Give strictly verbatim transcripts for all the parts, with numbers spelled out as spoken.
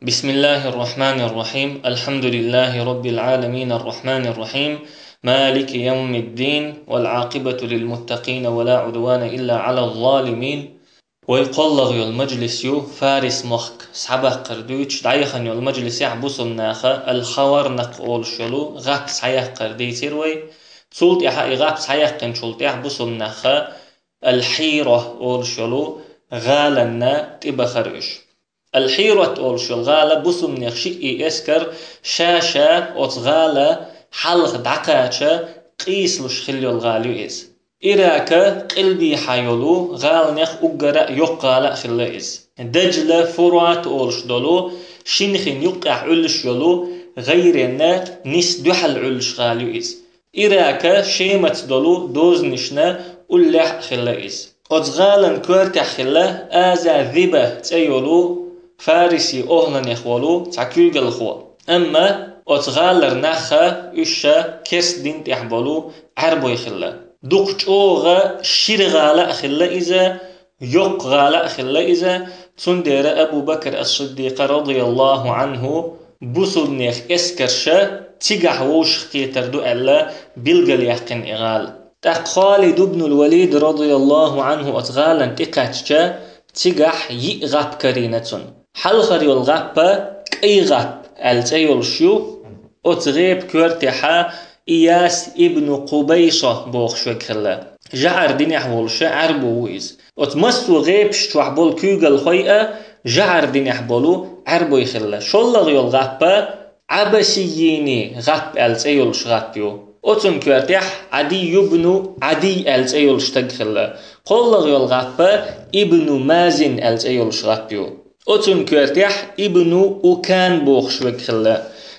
بسم الله الرحمن الرحيم. الحمد لله رب العالمين. الرحمن الرحيم. مالك يوم الدين. والعاقبة للمتقين ولا عدوان إلا على الظالمين. Вай кхоллагӀа йола мажлис ю Фарис мохк схьабаккхар дуьйцуш дӀаяхана йола мажлисехь бусулба наха аль-Хаварнакъ олуш йолу гӀап схьаяккхар дийцира вай. Цул тӀаьхьа и гӀап схьаяьккхинчул тӀаьхьа бусулба наха аль-Хьийра олуш йолу гӀаланна тӀебахара уьш. Аль-Хьийрат олуш йолу гӀала бусулбанех шиъ эскар ша-ша оцу гӀала хьалха дӀакхача къийсалуш хилла йолу гӀала ю иза. Ирака къилбехьа йолу гӀаланех уггара а йоккха гӀала а хилла иза. Даджла, Фурат олуш долу шина хин юккъехь Ӏуьллуш йолу гӀайренна нис дуьхьал Ӏуьллуш гӀала ю иза. Ирака Шемаца долу дозанашна уллехь а хилла иза. Оцу гӀалан коьртехь хилла Аза Зиба цӀе йолу фариси охӀланех волу цхьа куьйгалхо. Амма оцу гӀалара нахха уьш ша керста дин тӀехь болу Ӏаьрбой хилла. Дукха чӀогӀа шира гӀала а хилла иза, йоккха гӀала а хилла иза, цундела Абу Бакр ас-Сиддикъа, радияллаху Ӏанху, бусулбанех эскарша цигахь вовшах кхетар ду аьлла, билгалъяьккхина и гӀала. ТӀаккха Халид ибн аль-Валид, радияллаху Ӏанху, оцу гӀалана тӀекхаьчча, цигахь йиъ гӀап карийна цунна. Хьалхара йолу гӀаппа КӀай гӀап аьлла цӀе йолуш ю, оцу гӀепа коьртехьа Ияс ибн Къубайса бохуш верг хилла. ЖӀар динехь волуша Ӏаьрбо ву иза. Оцу массо а гӀепаш чохь болу куьйгалхой а жӀар динехь болу Ӏаьрбой хилла. ШоллагӀа йолу гӀаппа Ӏабасиййини гӀап аьлла цӀе йолуш гӀап ю. Оцун коьртехь Ӏадий ибну Ӏадий аьлла цӀе йолуш стаг хилла. КхоллагӀа йолу гӀаппа Ибну Мазин аьлла цӀе йолуш гӀап ю. Оцун коьртехь Ибну Укан бохуш верг хилла.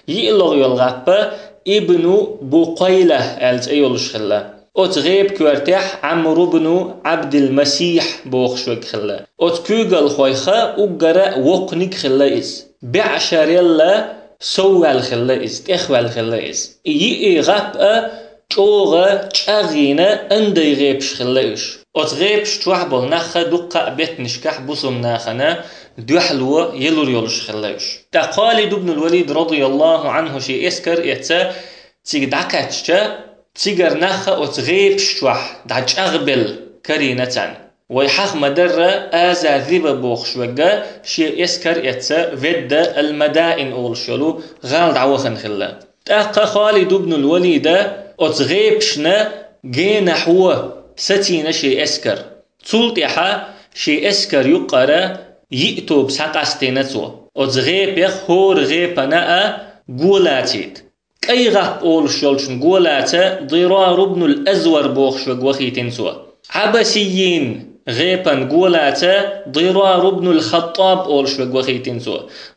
ЙиълагӀа йолу гӀаппа Ибну Букъайла аьлла цӀе йолуш хилла. Оцу гӀепа коьртехь Ӏамру бну Ӏабдил-Масихь бохуш верг хилла. Оцу куьйгалхойха уггара а воккханиг хилла иза. БӀешарелла совваьлла хилла иза, тӀехваьлла хилла иза. И йиъ гӀап а чӀогӀа чӀагӀйина андай гӀепаш хилла уьш. Оцу гӀепаш чохь болу нахха дуккха а беттанашкахь бусулба нахана дуьхьало елур йолуш хилла уьш. ТӀаккха Халид ибн аль-Валид, радияллаху Ӏанху, шен эскар эца цига дӀакхаьчча, цигара нахха оцу гӀепаш чохь дӀа чӀагӀбелла карийна царна. Вай хьаха ма-дарра, Аза Зиба бохуш верг шен эскар эца Ведда аль-Мадаин олуш йолу гӀала дӀавахана хилла. ТӀаккха Халид ибн аль-Валида оцу гӀепашна генахьо сацийна шен эскар. Цул тӀаьхьа шен эскар юккъара йиъ тоба схьакъастийна цо. Оцу гӀепех хӀора гӀепана а го лацийта. КӀай гӀап олуш йолчун го лаца Дирар ибн аль-Азвар бохуш верг вахийтина цо. Ӏабасиййин гӀепан го лаца Дирар ибн аль-Хаттаб олуш верг вахийтина цо.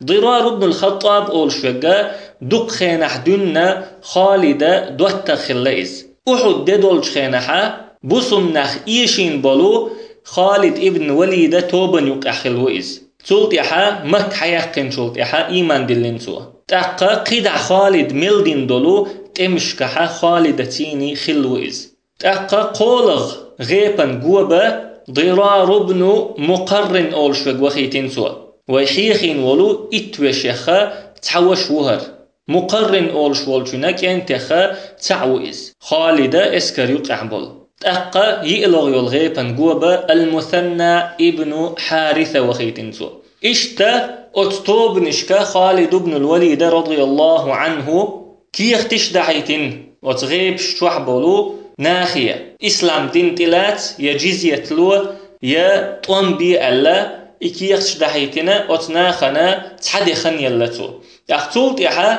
Дирар ибн аль-Хаттаб олуш верга дукха хенахь дуьнна Халида доттагӀа хилла иза. Ухьуд де долчу хенахьа бусулба нах эшийна болу Халид ибн Валида тобан юккъехь хилла ву иза. Цул тӀаьхьа, Макка хьаяьккхинчул тӀаьхьа ийман диллина цо. ТӀаккха кхидӀа Халид мел дина долу тӀемашкахьа Халида цийний хилла ву иза. ТӀаккха кхолагӀа гӀепан гоба Дирар ибн Мукъаррин олуш верг вахийтина цо. Вай хьехийна волу итт вешеха цхьа ваша ву хӀара. Мукъаррин олуш волчуьнан кӀентеха цхьаъ ву иза, Халида эскар юккъехь болу. ТӀаккха йиълагӀа йолу гӀепан гоба Аль-Мусанна ибну Хьариса вахийтина цо. Иштта оцу тобанашка Халид ибн аль-Валида, радияллаху Ӏанху, кехаташ дахьийтина оцу гӀепаш чохь болу нахе, ислам дин тӀелаца я джизьят ло, я тӀом бе аьлла, и кехаташ дахьийтина оцу нахана цхьа де хан елла цо. ТӀаккха цул тӀаьхьа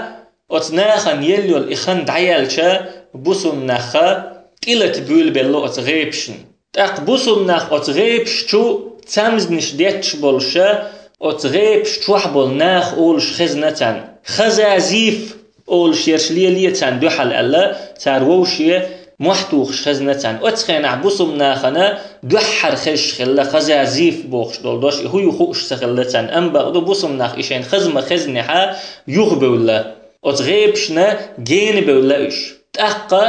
оцу нахана елла йолу и хан дӀаяьлча, бусулба наха тӀилата буьйлабелла оцу гӀепашна. ТӀаккха бусулба нах оцу гӀепаш чу цамзнаш детташ болуша, оцу гӀепаш чохь болу наха олуш хезна царна. Хазазиф олуш ерш леле царна дуьхьал аьлла, цара вовше мохь тухуш хезна царна. Оцу хенахь бусулба нахана дуьххьара хезаш хилла Хазазиф бохуш долу дош, и хӀу ю хууш ца хилла царна. Амма бакъду бусулба нах и шайна хаза ма-хезнехьа юхабевлла. Оцу гӀепашна гена бевлла уьш. ТӀаккха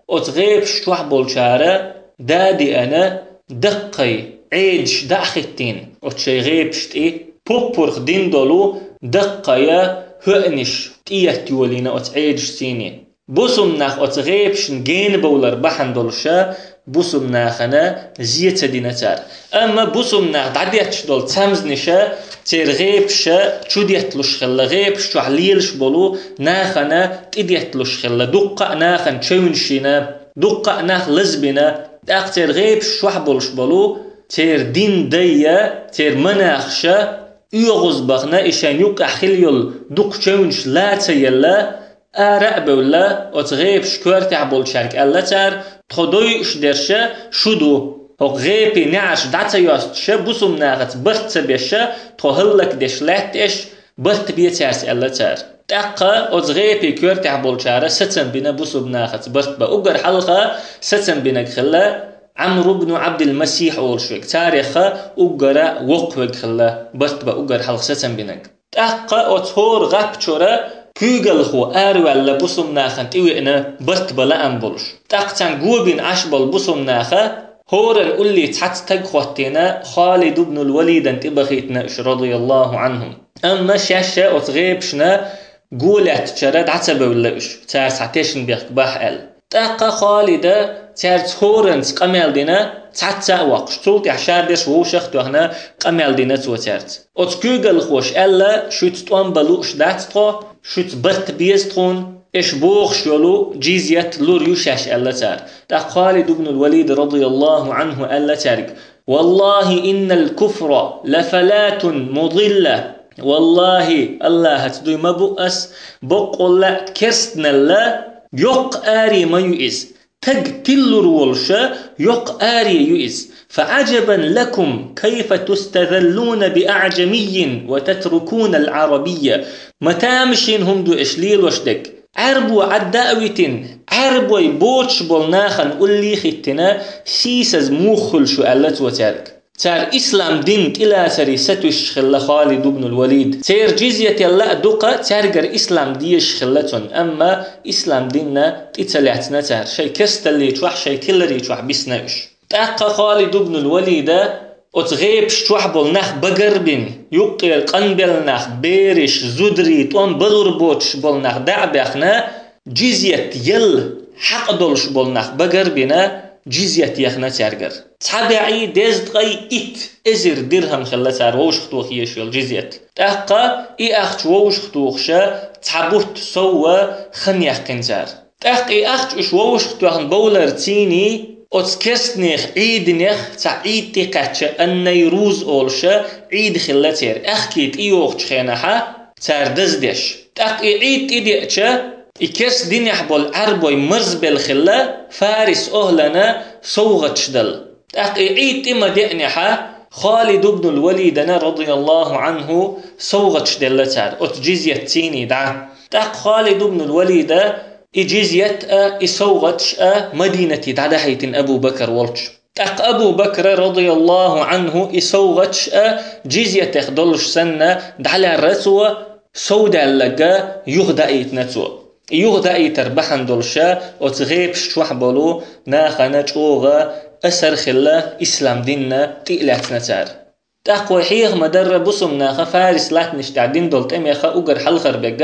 оцу гӀепаш чохь болчара да а деана, даккхий Ӏедаш дӀа а хӀиттийна, оцу шайн гӀепаш тӀе пуппурх дина долу даккхая хӀоьънаш тӀееттайолийна оцу Ӏедашций. Бусулба нах оцу гӀепашна генабовлар бахьана долуша бусулба нахана зе ца дина цара. Амма бусулба нах дӀадетташ долу цамзниша церан гӀепаша чудетталуш хилла, гӀепаш чохь лелаш болу нахана тӀедетталуш хилла, дуккха а нахана чевнаш йина, дуккха а нах лазбина, тӀаккха церан гӀепаш чохь болуш болу церан дин дайя, церан манахаша оьгӀаз бахана, и шайн юккъехь хилла йолу дукха чевнаш лан ца елла, ара а бевлла, оцу гӀепаш коьртехь болчаьрга аьлла цара: «Тхо дойуш дерша шу ду. ХӀокху гӀепийн неӀарш дӀа ца йостуша, бусулба нахаца барт ца беша, тхо хӀаллакдеш лаьтта аш, барт бе цаьрца», — аьлла цара. ТӀаккха оцу гӀепийн коьртехь болчара сацам бина бусулба нахаца барт бан. Уггар хьалха сацам бинарг хилла Ӏамр ибн Ӏабдил-Масихь олуш верг, царах уггара воккха верг хилла, барт бан уггар хьалха сацам бинарг. ТӀаккха оцу хӀора гӀап чуьра куьйгалхо араваьлла бусулба нахана тӀевеана барт бан лаам болуш. ТӀаккха царна го бина Ӏаш болу бусулба наха хӀоранна уллехь цхьацца стаг хӀоттийна, Халид ибн ал-Валидана тӀебахийтина уьш, радияллаху Ӏанху. Амма шаьш а оцу гӀепашна го лаьттачара дӀа ца бевлла уьш, цара цхьа тешна бехк бахь аьлла. ТӀаккха Халида цаьрца хӀоранца къамел дина, цхьацца а воккхуш, цул тӀаьхьа ша берш вовшах а тоьхна, къамел дина цо цаьрца. Оцу куьйгалхоша аьлла: «Шуьца тӀом бан лууш дац тхо, шуьца барт беза тхуна, аш бохуш йолу джизйат лур ю шаьш», — аьлла цара. ТӀаккха Халид ибн ал-Валид, радияллаху Ӏанху, аьлла цаьрга: «Валлахи, иннал куфра ла фалатун мудилла». Валлахи, Аллахьаца дуй ма бу ас, боккъалла а керстаналла йоккха аре ма ю иза. Таг тиллур волуша йоккха аре ю иза. «Фа Ӏаджабан лакум, кайфа тустазаллуна би аӀджамиййин ва татрукуна ал-Ӏарабийя». Ма тамашийна хӀума ду аш лелош дерг. Ӏаьрбо Ӏадда а витина, Ӏаьрбой боцуш болу нахана уллий а хӀиттина, сийсаза муха хуьлу шу, аьлла цо цаьрга. Цара ислам дин тӀелацаре сатуьйсуш хилла Халид ибн ал-Валид. Церан джизйател а дукха, цаьргара ислам дезаш хилла цунна, амма ислам динна тӀе ца лаьцна цара, шайн керсталли чохь, шайн тилари чохь бисна уьш. ТӀаккха Халид ибн ал-Валида оцу гӀепаш чохь болу нах багарбина, юккъера къанбелла нах, бераш, зударий, тӀом балур боцуш болу нах дӀа а баьхна, джизйат яла хьакъ долуш болу нах багарбина, джизйат яхна цаьргара. Цхьа баьӀий дезткъе итт эзар дирхӀам хилла цара вовшахтоха езаш йолу джизйат. ТӀаккха и ахча вовшахтохуша цхьа бутт сов а хан яьккхина цара. ТӀаккха и ахча уьш вовшахтоьхна бовларций, оцу керстанех Ӏийданех цхьа Ӏийд тӀе кхаьчча, ан-Найруз олуша Ӏийд хилла церан. Аьхки тӀейогӀучу хенахьа цара даздеш. ТӀаккха и Ӏийд тӀедеача, и керста динехь болу Ӏаьрбой марзбелла хилла Фарис охӀлана совгӀаташ дала. ТӀаккха и Ӏийд тӀе ма деанехьа, Халид ибн ал-Валидана, радияллаху Ӏанху, совгӀаташ делла цара, оцу джизйатций дӀа. ТӀаккха Халид ибн ал-Валида и джизйат а, и совгӀаташ а Мадинате дӀадахьийтина Абу Бакр волчу. ТӀаккха Абу Бакра, радияллаху Ӏанху, и совгӀаташ а джизйатех долуш санна, дӀалаьрра цо, совдаьлларг юха даийтина цо. И юха даийтар бахьана долуша оцу гӀепаш чохь болу нахана чӀогӀа асар хилла ислам динна тӀе а лаьцна цара. ТӀаккха вай хьеха ма-дарра бусулба наха Фарис латтанаш тӀехь дина долу тӀемеха уггар хьалхара берг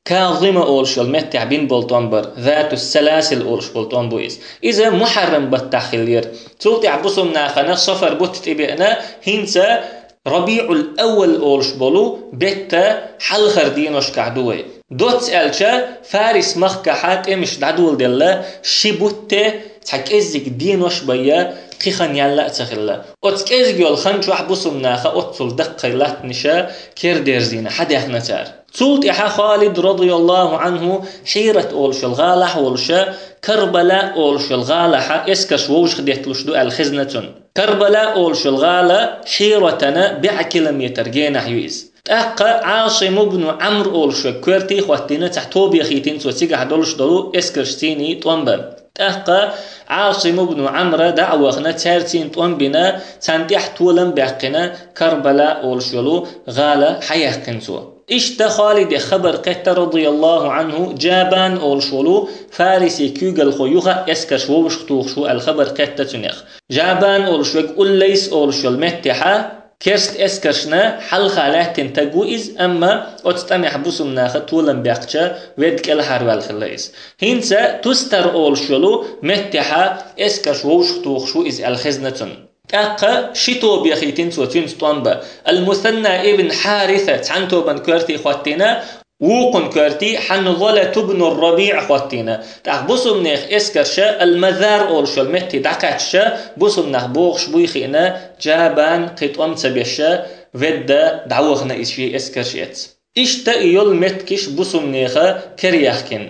Казима олуш йолу меттехь бина болу тӀом бара, Затус Саласил олуш болу тӀом бу иза. Иза Мухьаррам баттахь хиллера. Цул тӀаьхьа бусулба нахана Сафар бутт тӀебеана, хӀинца РабиӀул-Аввал олуш болу бетта хьалхара деношкахь ду вай. Доцца аьлча, Фарис махкахьа тӀемаш дӀадоладелла, ши бутте цхьа кӀеззиг денош байя, кхин хан яьлла а ца хилла. Оцу кӀезиг йолу хан чохь бусулба наха оццул даккхий латтанаша кердерзийна хьадаьхна цара. Цул тӀаьхьа Халид, радияллаху Ӏанху, Хьират олуш йолу гӀалахь а волуша, Карбала олуш йолу гӀалахьа эскарш вовшах детталуш ду аьлла хезна цунна. Карбала олуш йолу гӀала Хьиратана бӀе километр генахь ю иза. ТӀаккха Ӏасим ибн Ӏамр олуш верг коьртий а хӀоттийна, цхьа тобе хийтина цо цигахь долуш долу эскаршций тӀом бан. ТӀаккха Ӏасим ибн Ӏамра дӀа а вахана, цаьрций тӀом бина, царна тӀехь толам а баьккхина, Карбала олуш йолу гӀала хьаяьккхина цо. Иштта Халиде хабар кхетта, радияллаху Ӏанху, Джабан олуш волу Фариси куьйгалхо юха а эскарш вовшах тухуш ву аьлла хабар кхетта цуьнех. Джабан олуш верг Уллайс олуш йолу меттехьа Керста эскаршна хьалха лаьттина таг ву иза, амма оцу тӀамехь бусулба наха толам баьккхича, ведда кӀелхьарваьлла хилла иза. ХӀинца Тустар олуш йолу меттехьа эскарш вовшахтухуш ву иза аьлла хезна цунна. ТӀаккха ши тоба яхийтина цо цуьнца тӀом бан. Ал-Мусанна ибн Хьариса цхьана тобан коьртий хӀоттийна, вукхун коьртий Хьанзалату бну РабиӀ хӀоттийна. ТӀаккха бусулба нехан эскарша Ал-Мазар олуш йолу метте дӀакхаьчча, бусулба нах бохуш буй хиъна, Джабан кхин тӀом ца беша, ведда дӀавахана иза шен эскарш эцна. Иштта и йолу меттигаш бусулба нехан кера яхкина.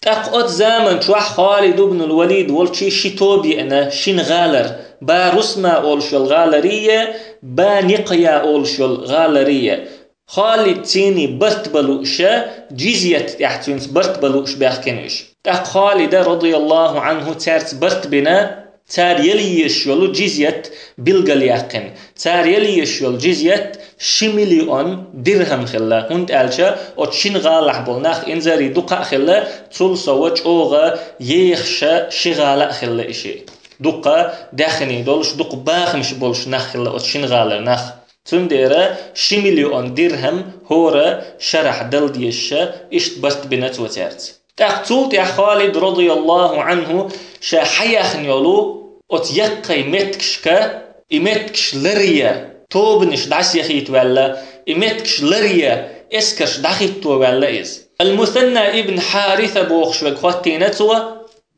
ТӀаккха оцу заман чохь Халид ибн ал-Валид волчий ши тоба еана шина гӀалара, Барусма олуш йолу гӀаларий, Баникъя олуш йолу гӀаларий. Халид цуьнан барт бан лууш, джизйат тӀехь цуьнца барт бан лууш баьхкина уьш. ТӀаккха Халида, радияллаху Ӏанху, цаьрца барт бина, цара яла езаш йолу джизйат билгалъяьккхина. Цара яла езаш йолу джизйат ши миллион дирхам хилла, хӀунда аьлча оцу шина гӀалахь болу нах инзаре дукха а хилла, цул сов чӀогӀа ехаша ши гӀала а хилла и шиъ. Дукха даьхний долуш, дукха бахамаш болуш нах хилла оцу шина гӀалара нах. Цундела ши миллион дирхам хӀора шарахь дала дезаша, иштта барт бина цо цаьрца. ТӀаккха цул тӀаьхьа Халид, радияллаху Ӏанху, ша хьаяьхна йолу оцу яккхий меттигашка, и меттигаш ларъян, тобанаш дӀасаяхийта ваьлла, и меттигаш ларъян, эскарш дӀахӀитто ваьлла иза. Ал-Мусанна ибн Хьариса бохуш верг хӀоттийна цо,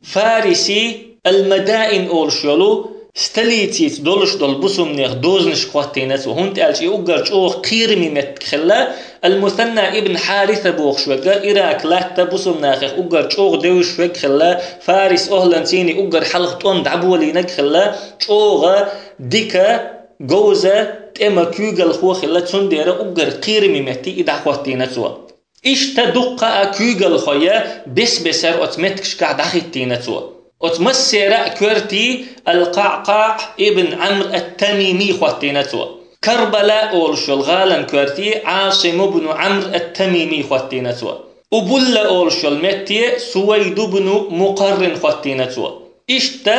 Фарисий Ал-Мадаин олуш йолу столицаца долуш долу бусулба нехан дозанашка хӀоттийна цо, хӀунда аьлча и уггар чӀогӀа кхераме меттиг хилла. Ал-Мусанна ибн Хьариса бохуш верг, Ирак латта бусулба нахах уггар чӀогӀа девзаш верг хилла, Фарис охӀлан цуьнан уггар хьалха тӀом дӀаболийнарг хилла, чӀогӀа дика, говза, тӀеман куьйгалхо хилла, цундела уггар кхераме метте и дӀахӀоттийна цо. Иштта дуккха а куьйгалхой бес-бесара оцу меттигашкахь дӀахӀиттийна цо. Оцу массеран а коьртий Ал-КъаӀкъаӀ ибн Ӏамр ат-Тамими хӀоттийна цо. Карбала олуш йолу гӀалан коьртий Ӏасим ибн Ӏамр ат-Тамими хӀоттийна цо. Убулла олуш йолу метте Сувайд ибн Мукъаррин хӀоттийна цо. Иштта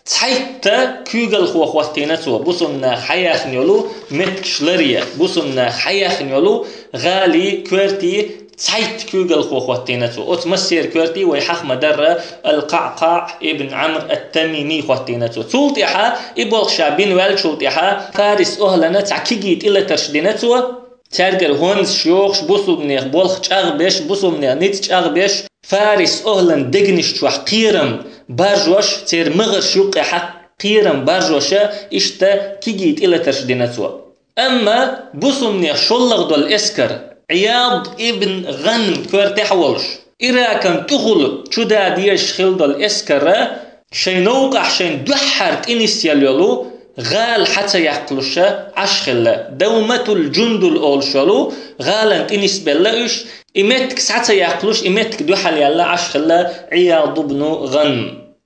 цхьайтта куьйгалхо хӀоттийна цо, бусулба наха хьаяьхна йолу меттигаш ларъян, бусулба наха хьаяьхна йолу гӀалий, коьртий цхьайтта куьйгалхо хӀоттийна цо. Оцу массеран коьртий вай хьаха ма-дарра Ал-КъаӀкъаӀ ибн Ӏамр ат-Тамими хӀоттийна цо. Цул тӀаьхьа, и болх ша бина ваьллачул тӀаьхьа, Фарис охӀлана цхьа кегий тӀелатарш дина цо. Цаьргара хӀонзаш йохуш, бусулба нехан болх чӀагӀбеш, бусулба нехан ницкъ чӀагӀбеш, Фарис охӀлан дегнаш чохь кхерам баржош, церан магӀарш юккъехь кхерам баржоша, иштта кегий тӀелатарш дина цо. Амма бусулба нехан шоллагӀа долу эскар, Ӏияд ибн ГӀанм коьртехь а волуш, Иракан тӀехула чу да дезаш хилла долу эскара, шайн новкъахь шайн дуьххьара тӀе нисъелла йолу гӀала схьа ца яккхалуша Ӏаш хилла. Давматул-Джундул олуш йолу гӀалана тӀе нисбелла уьш, и меттиг схьа ца яккхалуш, и меттиг дуьхьал яьлла Ӏаш хилла Ӏияд ибн ГӀанм.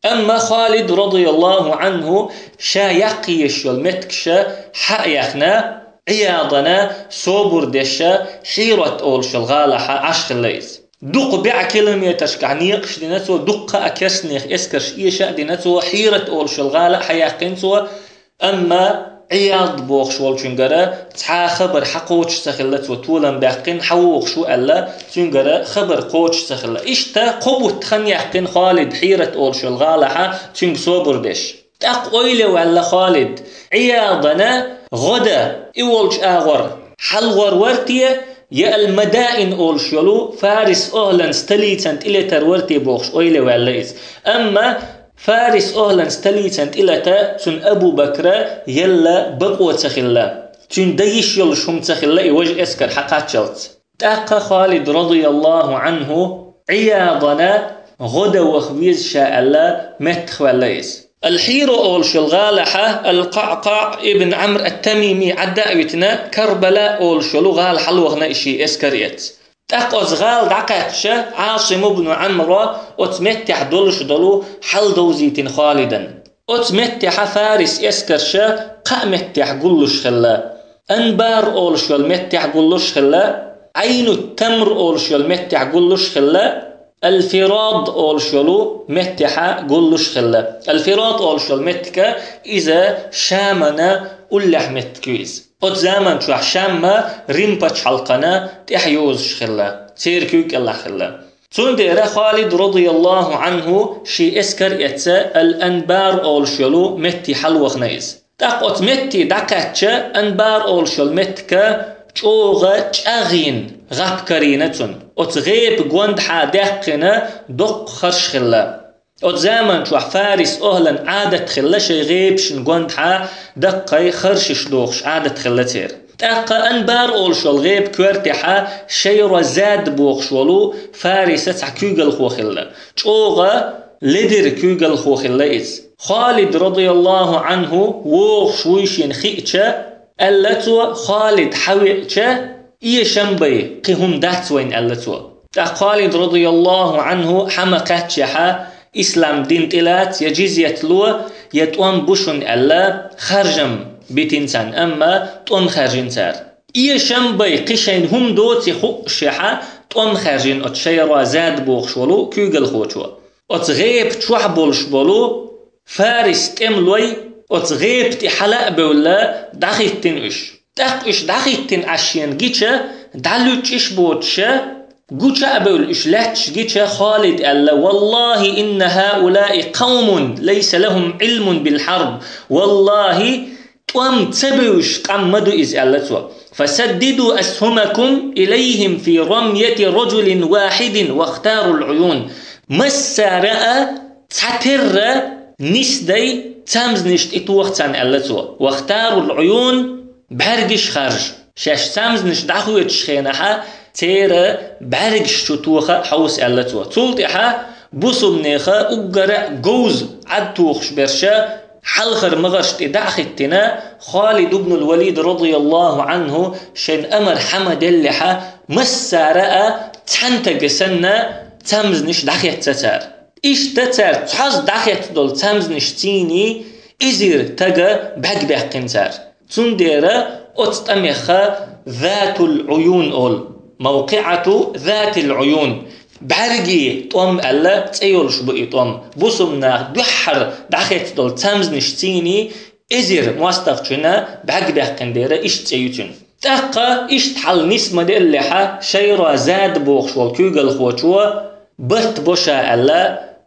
Амма Халид, радияллаху Ӏанху, ша яккха езаш йолу меттигаш схьа а яьхна, Ӏиядана собар деш, Хьират олуш йолу гӀалахь Ӏаш хилла иза. Дукха бӀе километрашкахь некъаш дина цо, дуккха а керстанех эскарш эша а дина цо, Хьират олуш йолу гӀала а схьаяьккхина цо, амма Ӏияд бохуш волчуьнгара цхьа а хабар схьакхочуш ца хилла, цо толам баьккхина, схьавогӀуш ву аьлла, цуьнгара хабар кхочуш ца хилла. Иштта кхо бутт хан яьккхина Халид Хьират олуш йолу гӀалахь цуьнга собар деш. ТӀаккха ойла ваьлла Халид, Ӏиядана гӀада и волчу агӀор хьалгӀор вар те, я Ал-Мадаин олуш йолу Фарис охӀлан столицан тӀелетар вар те бохуш ойла ваьлла иза. Амма Фарис охӀлан столицан тӀелата цунна Абу-Бакра елла бакъо ца хилла. Цуьнан дан йиш йолуш хӀума ца хилла и важа эскар схьакхаччалц. ТӀаккха Халид, радияллаху Ӏанху, Ӏиядана гӀада ваха веза ша аьлла, меттахваьлла иза. Ал-Хьира олуш йолу гӀалахь Ал-КъаӀкъаӀ ибн Ӏамр ат-Тамими Ӏадда а витина, Карбала олуш йолу гӀала схьалохна и шен эскар эцна. ТӀаккха оцу гӀала дӀакхаьчча, Ӏасим ибн Ӏамра оцу меттехь долуш долу хьал довзийтина Халидан. Оцу меттехь Фарис эскарша кхаа меттехь гуллуш хилла. Анбар олуш йолу меттехь гуллуш хилла, Ӏайну-Тамр олуш йолу меттехь гуллуш хилла, Ал-Фирад олуш йолу меттехь гуллуш хилла. Ал-Фирад олуш йолу меттиг иза Шамана уллехь меттиг ю иза. Оцу заман чохь Шамма Рим пачхьалкхана тӀаьхьа йозуш хилла, церан куьйга кӀелахь хилла. Цундела Халид, радияллаху Ӏанху, шен эскар а эцна, Ал-Анбар олуш йолу метте хьалавахана иза. ТӀаккха оцу метте дӀакхаьчча, Анбар олуш йолу меттиг чӀогӀа чӀагӀйина гӀап карийна цунна. Оцу гӀепан гондахьа даьккхина доккха харш хилла. Оцу заман чохь Фарис охӀлан Ӏадат хилла шайн гӀепашна гондахьа даккхий харшаш дохуш Ӏадат хилла церан. ТӀаккха Анбар олуш йолу гӀепан коьртехьа Шайра Зад бохуш волу Фариса цхьа куьйгалхо хилла. ЧӀогӀа ледара куьйгалхо хилла иза. Халид, радияллаху Ӏанху, вогӀуш вуй шена хиъча, аьлла цо, Халид хьавеача, эшам бай, кхин хӀума дац вайна, аьлла цо. ТӀаккха Халид, радияллаху Ӏанху, хьа ма кхаьччехьа, ислам дин тӀелаца, я джизьят ло, я тӀом бу шуна аьлла, харжам битина царна, амма тӀом хаьржина цара. Эшам бай, кхин шайна хӀума доций хууш шехьа, тӀом хаьржина оцу Шайра Зад бохуш волу куьйгалхочо. Оцу гӀепа чохь болуш болу Фарис тӀемалой оцу гӀепа тӀе хьала а бевлла, дӀахӀиттина уьш. ТӀаккха уьш дӀахӀиттина Ӏаш шена гича, дӀалуьттуш боцуша, гуча а бевлла уьш лаьтташ гича, Халид аьлла: «Валлахи, инна хӀаулаи къавмун лайса лахум Ӏилмун бил хьарб». Валлахи, тӀом ца бевзаш къам ма ду иза, аьлла цо. «Фасаддиду асхумакум илайхим фи рамяти раджулин вахидин вахтарул Ӏуюн». Массара а цхьатерра нисдай цамзнаш тӀе тоха царна, аьлла цо. «Вахтарул Ӏуюн», бӀаьргаш харжа. Шаьш цамзнаш дӀахоьцуш хенахьа, церан бӀаьргаш чу тоха хьовса, аьлла цо. Цул тӀаьхьа бусулбанеха уггара а говза Ӏад тухуш берша хьалхара магӀарш тӀе дӀа а хӀиттина, Халид ибн ал-Валид, радияллаху Ӏанху, шайн амар хьа ма деллехьа, массара а цхьаьнтага санна цамзнаш дӀахецна цара. Иштта цара цхьазза дӀахецна долу цамзнаш цийний эзар тага бӀаьгбаьккхина цара. Цундела оцу тӀамеха Затул Ӏуюн олу, мавкъиӀату Затил Ӏуюн, бӀаьргийн тӀом аьлла цӀе йолуш бу и тӀом. Бусулбанех дуьххьара дӀахецна долу цамзнаш цийний эзар мостагӀчунна бӀаьгбаьккхина дера иштта цӀе ю цуьнан. ТӀаккха иштта хьал нис ма деллехьа, Шайра Зад бохуш волу куьйгалхочо барт бо ша аьлла,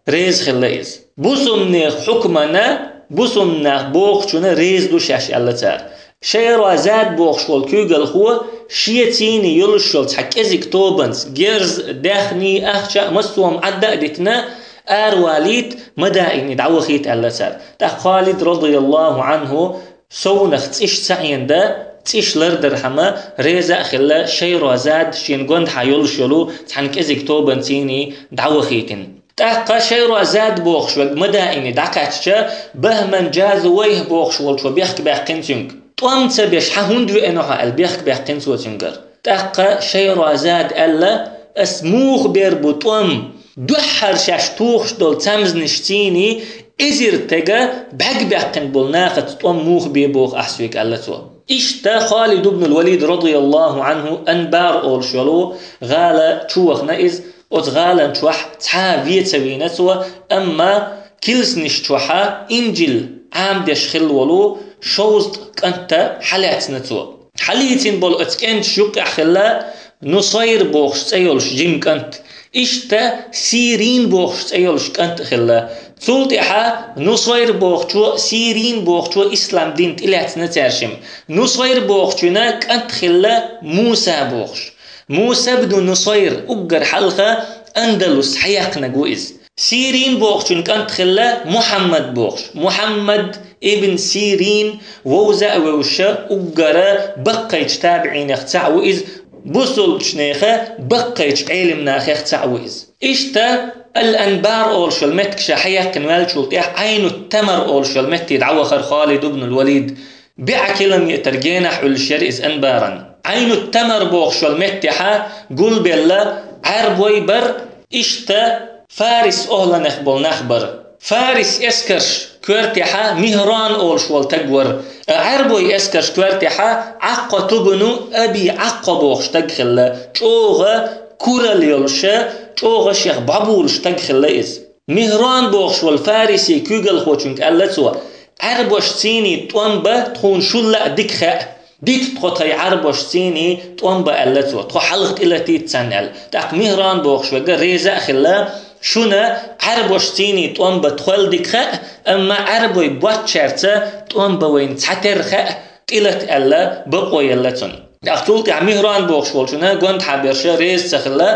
реза хилла иза. Бусулбанех хьукмана, бусулбанех бохучунна реза ду шаьш аьлла цара. Шайра Зад бохуш волу куьйгалхо шен цийний йолуш йолу цхьа кӀезиг тобанца, герз, даьхний, ахча а, массо а Ӏадда а дитина, аравалийта, Мадаине дӀавахийта аьлла цара. ТӀаккха Халид, радияллаху Ӏанху, совнах цӀиш ца Ӏенда, цӀиш лардархьама, реза а хилла, Шайра Зад шена гондахьа йолуш йолу цхьана кӀезиг тобанца цийний дӀавахийтина. ТӀаккха Шайра Зад бохуш верг Мадаине дӀакхаьчча, Бахман Джазувайх бохуш волчо бехк баьккхина цуьнга. ТӀом ца беш хьан хӀунда веана хьо аьлла, бехк баьккхина цо цуьнгара. ТӀаккха Шайра Зад аьлла: «Ас муха бер бу тӀом? Дуьххьара шаьш тухуш долу цамзнаш цийний эзар тага бӀаьгбаьккхина болу нахаца тӀом муха бе боху ахь соьга», аьлла цо. Иштта Халид ибн ал-Валид, радияллаху Ӏанху, Анбар олуш йолу гӀала чу вахана иза, оцу гӀалан чохь цхьа а вен ца вийна цо, амма килсанаш чохьа Инжил Ӏамадеш хилла волу шовзткъа кӀанта хьалаьцна цо. Хьалийцина болу оцу кӀенташ юккъехь хилла Нусайр бохуш цӀе йолуш жима кӀант. Иштта Сирин бохуш цӀе йолуш кӀант а хилла. Цул тӀаьхьа Нусайр бохучо, Сирин бохучо ислам дин тӀелаьцна цаьршимма. Нусайр бохучуьнан кӀант хилла Муса бохуш. Муса бну Нусайр уггар хьалха Андалус хьаяьккхинарг ву иза. Сирин бохучун кӀант хилла Мухьаммад бохуш. Мухьаммад ибн Сирин вовза а вевзаш уггара баккхайчу табиӀинех цхьаъ ву иза, бусулбачу нехан баккхайчу Ӏелимнахех цхьаъ ву иза. Иштта Ал-Анбар олуш йолу меттиг ша хьаяьккхина ваьллачул тӀаьхьа Ӏайну Тамар олуш йолу метте дӀавахара Халид ибн ал-Валид. БӀе километр генахь Ӏуьллуш яра иза Анбаран. Ӏайну Тамар бохуш йолу меттехьа гулбелла Ӏаьрбой бара, иштта Фарис охӀланах болу нах бара. Фарис эскарш коьртехьа Михран олуш волу таг вара. Ӏаьрбой эскарш коьртехьа Ӏаккъа тубну Аби Ӏаккъа бохуш таг хилла, чӀогӀа курал йолуша, чӀогӀа шех бӀобулуш таг хилла иза. Михран бохуш волу Фариси куьйгалхочуьнга аьлла цо: «Ӏаьрбош цийний тӀом бан тхуна шулла а дика хаьа. дита тхо тхай Ӏарбошций тӀом бан аьлла цо, тхо хьалха тӀелатийта царна аьлла. ТӀаккха Мигьран бохуш верг реза а хилла, шуна Ӏарбошций тӀом бан тхол дика хаьа, амма Ӏарбой боцчаьрца тӀом бан вайна цхьатерра хаьа, тӀелата аьлла, бакъо елла цунна. ТӀаккха цул тӀаьхьа Мигьран бохуш волчунна гонаха берш реза ца хилла,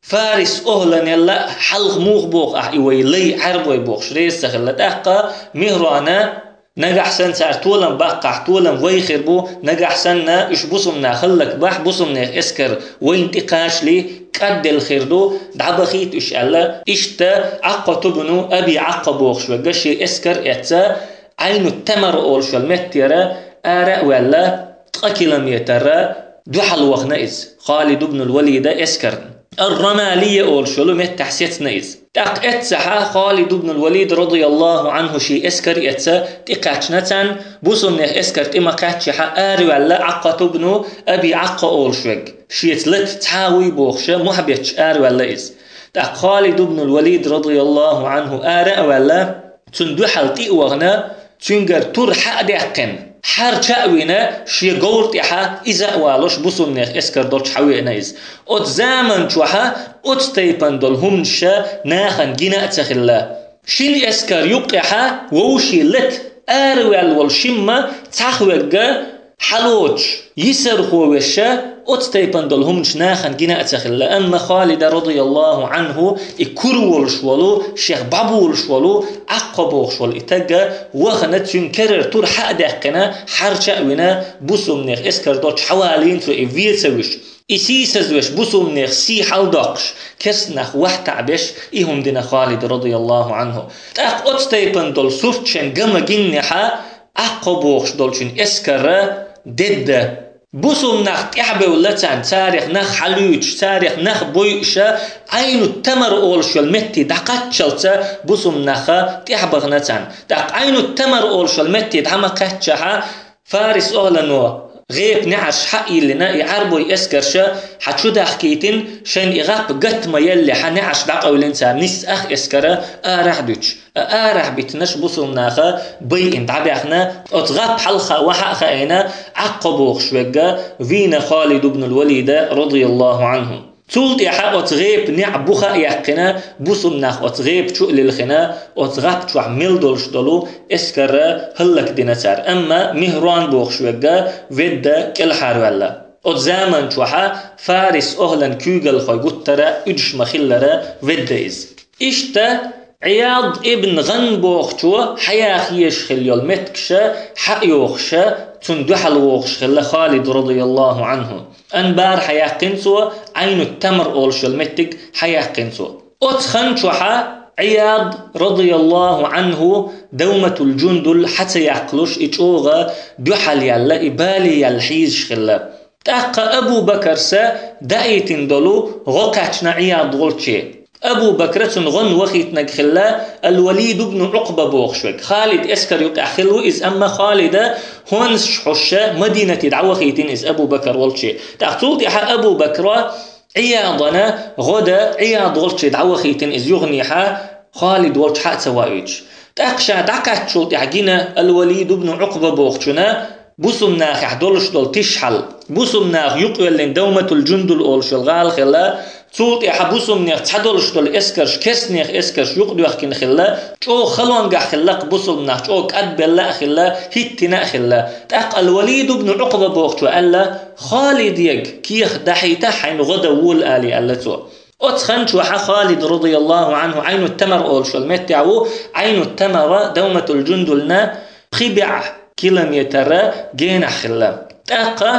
Фарис охӀланел а хьалха муха боху ахь и вай лай Ӏарбой бохуш реза ца хилла. ТӀаккха Мигьрана, нагахь санна цара толам баккхахь, толам вай хир бу, нагахь санна уьш бусумнах хӀаллакбахь, бусумнех эскар вайна тӀе кхачале, кӀадделла хир ду, дӀабахийта уьш аьлла. Иштта Ӏаккъату бну Аби Ӏаккъа бохуш верг шен эскар а эцна, Ӏайну Тамар олуш йолу меттера ара а ваьлла, ткъа километр дуьхьал вахана иза, Халид ибн ал-Валида эскарна. Ар-Рамалия олуш йолу меттехь сецна иза. ТӀаккха эццахьа Халид ибн ал-Валид, радияллаху Ӏанху, шен эскар а эцна, тӀекхаьчна царна, бусумнех эскар тӀе ма-кхаьччехьа, араваьлла Ӏаккъату бну Аби Ӏаккъа олуш верг. Шеца лата цхьа а вуй бохуша, мохь бетташ араваьлла иза. ТӀаккха Халид ибн ал-Валид, радияллаху Ӏанху, ара а ваьлла, цунна дуьхьал тӀе а вахана, цуьнгара тур хьа а даьккхина, хьарча а вина, шен говра тӀехьа иза а валош, бусумнех эскар долчу хьа веана иза. Оцу заман чохьа оцу тайпана долу хӀуманаш нахана гина а ца хилла. Шина эскар юккъехьа вовшийн лата араваьлла волу шимма цхьаъ вегга хьалоцуш, йисархо веша, оцу тайпана долу хӀуманаш нахана гина а ца хилла. Амма Халида, радияллаху Ӏанху, и кура волуш волу, шех бӀобулуш волу, Ӏаккъа бохуш волу и тагга вахана, цуьнан керара тур хьа а даьккхина, хьарча а вина, бусумнех эскар долчу хьа валийна цо, и вен ца вуьш. И сийсазвеш, бусумнех сий хьалдоккхуш, керстанах вахь таӀбеш, и хӀума дина Халида, радияллаху Ӏанху. ТӀаккха оцу тайпана долу сурт шен гама гиннехьа, Ӏаккъа бохуш долчун эскара дедда. Бусумнах тӀаьхьабевлла царна, царех нах хьалуьйтуш, царех нах бойуша, Ӏайну Тамар олуш йолу метте дӀакхаччалца бусумнаха тӀаьхьабахана царна. ТӀаккха Ӏайну Тамар олуш йолу метте дӀа ма-кхаьччахьа, Фарис охӀлано гӀепа неӀарш хьа а йиллина, и Ӏарбой эскарша хьа чу дахкийтина, шайна и гӀап гатта ма еллехьа, неӀарш дӀакъевлина цара, нисса ах эскара арахь а дуьтуш. Ткъа арахь битинарш бусулнаха байина дӀабаьхна, оцу гӀап хьалха вахьа а хаийна, Ӏаккха бохуш вегга вийна Халид ибн ал-Валида, радияллаху Ӏанху. Цул тӀаьхьа оцу гӀепа неӀ буха а яьккхина, бусулнах оцу гӀепа чу а лилхина, оцу гӀап чохь мел долуш долу эскара хӀаллакдина цара. Амма Михрон бохуш вегга ведда кӀелхьарваьлла. Оцу заман чохьа Фарис охӀлан куьйгалхой гуттара уьдуш ма-хиллара ведда иза. Иштта Ӏияд ибн ГӀан бохучо хьаяха езаш хилла йолу меттигаш хьа а йохуша, цунна дуьхьал вогӀуш хилла Халид, радияллаху Ӏанху. Анбар хьаяьккхина цо, Ӏайну Тамар олуш йолу меттиг хьаяьккхина цо. Оцу хан чохьа Ӏияд, радияллаху Ӏанху, Давматул Джундул хьа ца яккхалуш, и чӀогӀа дуьхьал яьлла, и бале яьлла хьийзаш хилла. ТӀаккха Абу Бакарса даийтина долу гӀо кхаьчна Ӏияд волче. Абу Бакра цунна гӀонна вахийтинарг хилла Ал-Валид ибн Ӏукъба бохуш вег. Халид эскар юкъехь хилла ву иза, амма Халида хӀонсаш хьоша Мадинате дӀавахийтина иза Абу Бакар волче. ТӀаккха цул тӀаьхьа Абу Бакра Ӏиядана гӀо дан Ӏияд волче дӀавахийтина иза юханехьа, Халид волчу хьа а ца ваийтуш. ТӀаккха ша дӀакхаьччул тӀаьхьа гина Ал-Валид ибн Ӏукъба бохучуна бусулнахехь долуш долу тишхьал. Бусулнаха юкъавеллина Давматул Джундул олуш йолу гӀала хилла, цул тӀаьхьа бусулнех цхьадолуш долу эскарш, керстанех эскарш юкъадоьхкина хилла, чӀогӀа халонгахь хилла-кх бусулнах, чӀогӀа кӀадбелла а хилла, хӀиттина а хилла. ТӀаккха Ал-Валид ибн Ӏукъба бохучо аьлла: «Халиде кехат дахьийта, хьайна гӀо дан вола», — али аьлла цо. Оцу хан чохьа Халид, радияллаху Ӏанху, Ӏайну Тамар олуш йолу меттехь ву, Ӏайну Тамара Давматул Джундулна пхи бӀе километр генахь хилла. ТӀаккха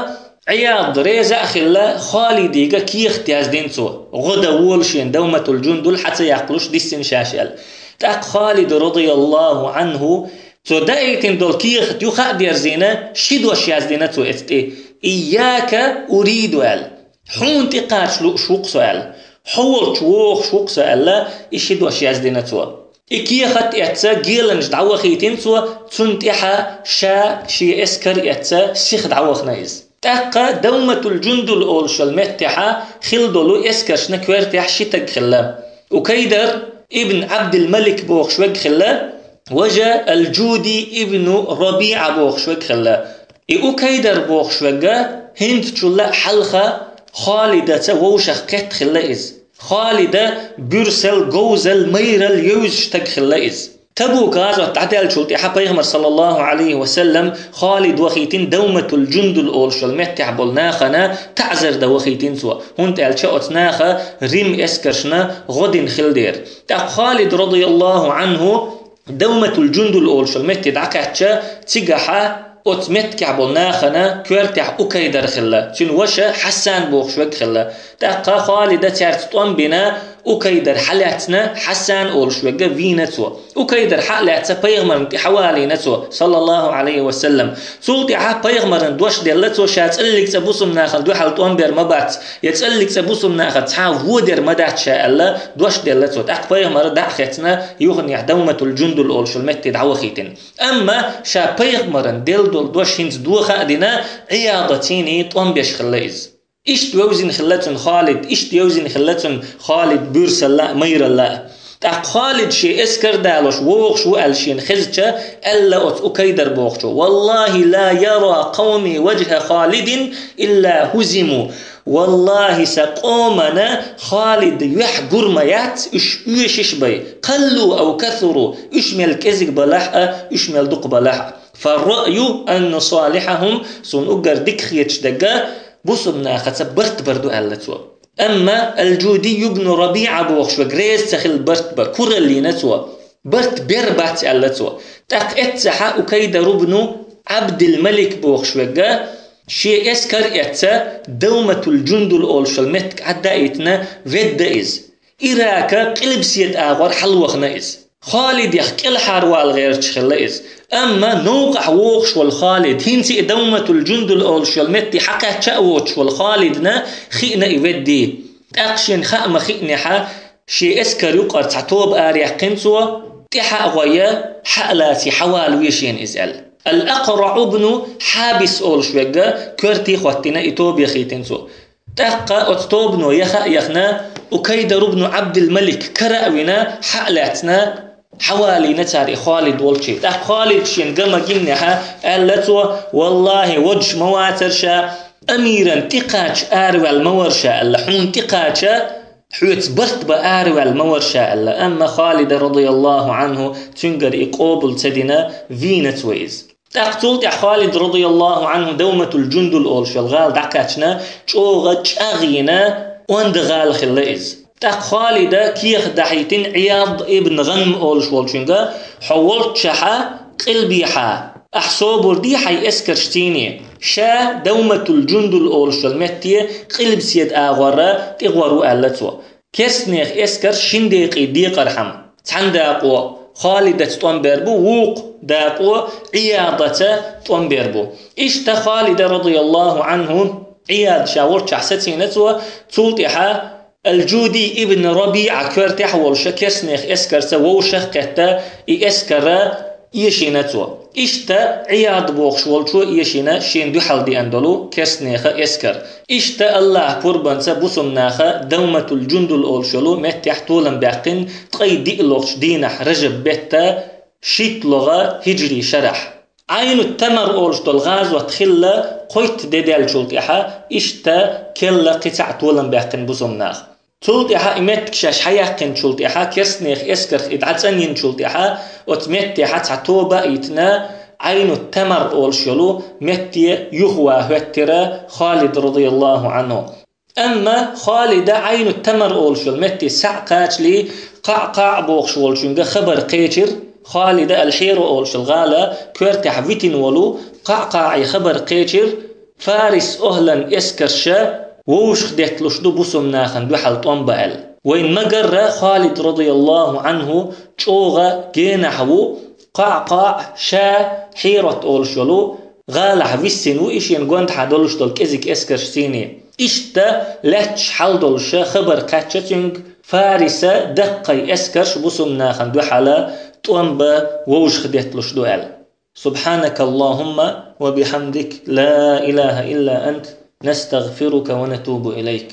Ӏияд реза а хилла, Халидига кехат яздина цо, гӀо дан вола шена Давматул Джундул хьа ца яккхалуш диссина шаьш аьлла. ТӀаккха Халид, радияллаху Ӏанху, цо даийтина долу кехат юха а дерзийна, ши дош яздина цо эцу тӀе: «Ийяка уриду», — аьлла. «Хьуна тӀекхача лууш ву-кх со», — аьлла. «Хьо волчу вогӀуш ву-кх со», — аьлла, и ши дош яздина цо. И кехат эцна геланаш дӀавахийтина цо, цунна тӀаьхьа ша шен эскар эцна сиха дӀавахана иза. ТӀаккха Давматул Джундул олуш йолу меттехьа хилла долу эскаршна коьртехь ши таг хилла. Укайдар ибн Ӏабдил-Малик бохуш вег хилла, важа Ал-Джуди ибн РабиӀа бохуш вег хилла. И Укайдар бохуш верг хӀинцачул а хьалха Халидаца вовшах кхетта хилла иза. Халида буьрсал, говзал, майрал евзаш стаг хилла иза. Табук гӀазот дӀадаьллачул тӀаьхьа пайхамар, саллаллаху Ӏалайхи ва саллам, Халид вахийтина Давматул Джундул олуш йолу меттехь болу нахана таӀзар дан вахийтина цо, хӀунда аьлча оцу наха Рим эскаршна гӀо дина хилла дера. ТӀаккха Халид, радияллаху Ӏанху, Давматул Джундул олуш йолу метте дӀакхаьчча, цигахьа оцу меттехь болу нахана коьртехь Укайдар хилла, цуьнан ваша Хьасан бохуш верг хилла. ТӀаккха Халида цаьрца тӀом бина, Укайдар хьалаьцна, Хьасан олуш верг вийна цо. Укайдар хьа а лаьцна, пайхамарна тӀе хьавалийна цо, саллаллаху Ӏалайхи ва саллам. Цул тӀаьхьа пайхамарна дош делла цо, ша цӀаллиг цӀа бусум нахана дуьхьал тӀом бер ма бац, я цӀаллиг цӀа бусум нахана цхьа а вон дер ма дац ша аьлла, дош делла цо. ТӀаккха пайхамар дӀа а хецна, юханехь Давматул Джундул олуш йолу метте дӀавахийтина. Амма ша пайхамарна делла долу дош хӀинца доха а дина, Ӏияда цӀийне тӀом беш хилла иза. Иштта вевзина хилла цунна Халид, иштта вевзина хилла цунна Халид буьрсалла а, майралла а. ТӀаккха Халид шен эскар далош вогӀуш ву аьлла шена хезча, аьлла оцу Укайдар бохучо: «Валлахи, ла яра къавми ваджхӀа Халидин илла хӀузиму». Валлахи, сан къомана Халид юьхь гур ма яц, уьш оьшуш бай. Къаллу ав касуру, уьш мел кӀезиг балахь а, уьш мел дукха балахь а. Фарраъю ан нусалихьахум, суна уггар дика хеташ дерг, бусум нахаца барт бар ду, аьлла цо. Амма Ал-Джуди ибн РабиӀа бохуш верг реза ца хилла барт бан, кураллийна цо. Барт бер бац, аьлла цо. ТӀаккха эццахьа Укайдар ибн Ӏабдил-Малик бохуш верг, шен эскар а эцна, Давматул Джундул олуш йолу меттиг Ӏаддаийтина, ведда иза. Ирака къилбаседа агӀор хьалавахана иза. Халидех кӀелхьарвала гӀерташ хилла иза. Амма новкъахь вогӀуш волу Халид, хӀинца а Давматул Джундул олуш йолу метте хьакхаьчча а воцуш волу Халидна хиъна и веддий. ТӀаккха шена хаа ма хиънехьа, шен эскар юкъара цхьа тоба араяьккхина цо, тӀаьхьа а гӀой, хьа а лаций, хьавала веза шена иза аьлла. Ал-Акъраъ ибн Хьабис олуш верг коьрте а хӀоттийна, и тоба яхийтина цо. ТӀаккха оцу тобано яха а яхна, Укайдар ибн Ӏабдил-Малик кара а вина, хьа а лаьцна, хьавалийна цара и Халид волчу. ТӀаккха Халид шена ган ма гиннехьа, аьлла цо: «Валлахи, водуш ма вацара ша, амиран тӀекхача араваьлла ма вара ша», аьлла, «хьуна тӀекхача, хьоьца барт бан араваьлла ма вара ша», аьлла. Амма Халида, радияллаху Ӏанху, цуьнгара и къобал ца дина, вийна цо иза. ТӀаккха цул тӀаьхьа Халид, радияллаху Ӏанху, Давматул Джундул олуш йолу гӀала дӀакхаьчна, чӀогӀа чӀагӀйина, онда гӀала хилла иза. ТӀаккха Халида кехат дахьийтина Ӏияд ибн ГӀанм олуш волчуьнга: «Хьо волччахьа къилбехьа, ахь собар дий хьайн эскарш цийне? Ша Давматул Джундул олуш йолу метте къилбаседа агӀорра тӀегӀор ву», аьлла цо. Керстанех эскар шин декъий декъархьама, цхьана дакъо Халидаца тӀом бер бу, вукху дакъо Ӏиядаца тӀом бер бу. Иштта Халида, радияллаху Ӏанху, Ӏияд ша волччахь сацийна цо, цул тӀаьхьа Ал-Джуди ибн РабиӀа коьртехь а волуша керстанех эскарца вовшах а кхетта, и эскара эшийна цо. Иштта Ӏияд бохуш волчо эшийна шена дуьхьал деана долу керстанеха эскар. Иштта Аллахьа пурбанца бусум наха Давматул Джундул олуш йолу меттехь толам баьккхина ткъе диъ лохучу дийнахь Ражаб бетта, шийтталгӀа хиджри шарахь. Ӏайнут Тамар олуш долу гӀазот хилла кхойтта де даьллачул тӀаьхьа, иштта келла кхин цхьаъ толам баьккхина бусум наха. Цул тӀаьхьа и меттиг шаьш хьаяьккхинчул тӀаьхьа, керстанех эскарх и дӀацӀанйинчул тӀаьхьа, оцу меттехьа цхьа тоба а йитина, Ӏайнут Тамар олуш йолу метте юхаван хӀоьттира Халид, радияллаху Ӏанху. Амма Халида Ӏайнут Тамар олуш йолу метте схьа а кхачале, Къаъкъаъ бохуш волчуьнга хабар кхечира, Халида ал-Хьира олуш йолу гӀала коьртехь витина волу Къаъкъаъе хабар кхечира, Фарис охӀлан эскарша вовшах детталуш ду бусум нахана дуьхьал тӀом бан аьлла. Вайн ма-гарра, Халид, радияллаху Ӏанху, чӀогӀа генахь ву, Къаъкъаъ ша Хьират олуш йолу гӀалахь виссина ву и шена гондахьа долуш долу кӀезиг эскарш цийне. Иштта лаьтташ хьал долуша хабар кхаьчча цуьнга, Фариса даккхий эскарш бусум нахана дуьхьала тӀом бан вовшах детталуш ду аьлла. سبحانك اللهم وبحمدك، لا إله إلا أنت، نستغفرك ونتوب إليك.